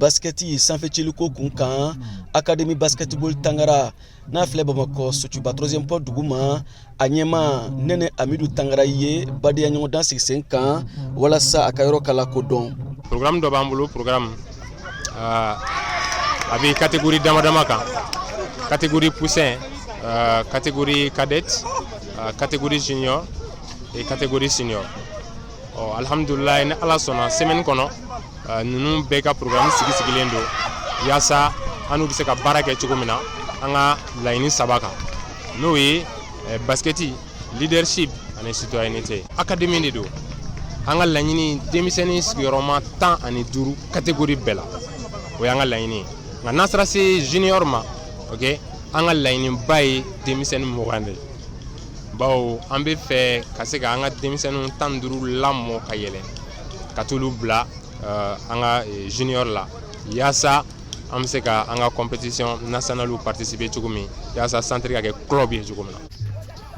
basikɛti sanfɛciliko kun kan, Académie Basketball Tangara n'a filɛ Bamakɔ Sotuba troisième pont dugu ma, a ɲɛmaa Nɛnɛ Amidu Tangara ye badenya ɲɔgɔndan sigi sen kan walasa a ka yɔrɔ ka lakodɔn. Programme dɔ b'an bolo, programme a bɛ catégorie dama dama kan: catégorie poussin, catégorie cadette, catégorie junior et catégorie senior. Ɔ, alhamdulilayi, ni Ala sɔnna, semaine kɔnɔ, ninnu bɛɛ ka programme sigi sigilen don yaasa an n'u bɛ se ka baara kɛ cogo min na an ka laɲini saba kan, n'o ye basketi, leadership ani citoyenneté. Académie de don. An ka laɲini, denmisɛnnin sigiyɔrɔma 15 catégorie bɛɛ la, o y'an ka laɲini ye. Nka n'an sera se junior ma, ok, an ka laɲiniba ye denmisɛnnin 20 de ye, bawo an bɛ fɛ ka se ka an ka denmisɛnninw 15 lamɔ ka yɛlɛ ka t'olu bila an ka junior la, yaasa an bɛ se ka an ka compétition nationale participer cogo min, yaasa centre ka kɛ club ye cogo min na.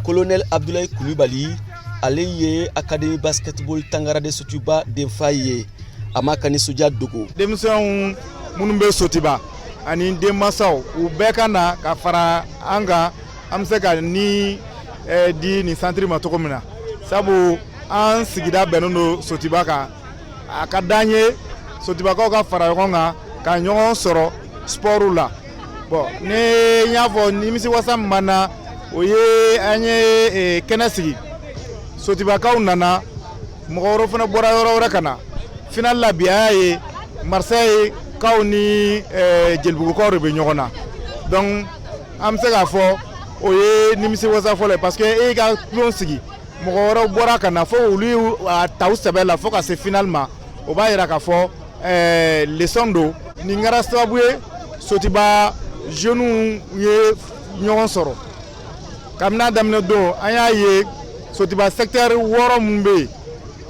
Colonel Abdoulaye Kulibali, ale ye Académie Basketball Tangara de Sotuba denfa ye, a ma ka nisɔndiya dogo. Denmisɛnw minnu bɛ Sotiba ani denmansaw, u bɛɛ ka na ka fara an kan, an bɛ se ka ni di nin centre ma cogo min na, sabu an sigida bɛnnen don Sotiba kan. A ka d'an ye Sotibakaw ka fara ɲɔgɔn kan ka ɲɔgɔn sɔrɔ sport la. Bon, ni n y'a fɔ, nimisiwasa min b'an na, o ye an ye kɛnɛ sigi, Sotibakaw nana, mɔgɔ wɛrɛ fana bɔra yɔrɔ wɛrɛ ka na. Final la bi, an y'a ye Marseille kaw ni Jelibugukaw de bɛ ɲɔgɔn na. Donc an bɛ se k'a fɔ o ye nimisiwasa fɔlɔ ye, parce que e y'i ka tulon sigi, mɔgɔ wɛrɛw bɔra ka na fo olu y'u ta u sɛbɛ la fo ka se final ma. O b'a yira k'a fɔ leçon don. Nin kɛra sababu ye Sotiba jeunes ye ɲɔgɔn sɔrɔ. Kabini a daminɛ don, an y'a ye Sotiba secteur 6 mun bɛ yen,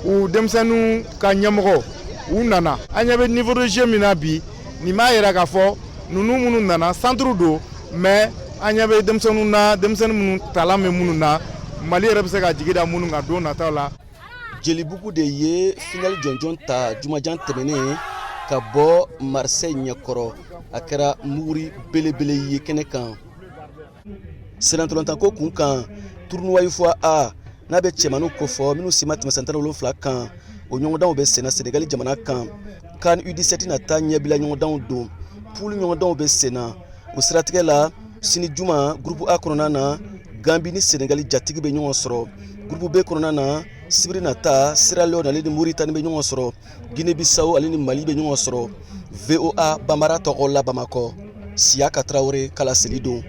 u denmisɛnninw ka ɲɛmɔgɔ u nana. An ɲɛ bɛ niveau de jeu min na bi, nin b'a yira k'a fɔ ninnu minnu nana centre don, mais an ɲɛ bɛ denmisɛnninw na, denmisɛnnin minnu talan bɛ minnu na, Mali yɛrɛ bɛ se ka jigi da minnu kan don nataw la. Jelibugu de ye finali jɔnjɔn ta jumajan tɛmɛnen ka bɔ Marseille ɲɛkɔrɔ. A kɛra muguri belebele ye kɛnɛ kan. Sennantolatanko kun kan, tournoi UFOA A n'a bɛ cɛmaninw kofɔ minnu si ma tɛmɛ san 17 kan, o ɲɔgɔndanw bɛ senna Senegali jamana kan. CAN U17 nata ɲɛbila ɲɔgɔndanw don, poule ɲɔgɔndanw bɛ senna. O siratigɛ la, sini juma, groupe A kɔnɔna na, Gambi ni Senegali jatigi bɛ ɲɔgɔn sɔrɔ. Groupe B kɔnɔna na, sibiri nata, Sierra Leone ale ni Mauritanie bɛ ɲɔgɔn sɔrɔ. Guinée Bissau ale ni Mali bɛ ɲɔgɔn sɔrɔ. VOA Bambara tɔgɔ la Bamakɔ, Siyaka Tarawele ka laseli don.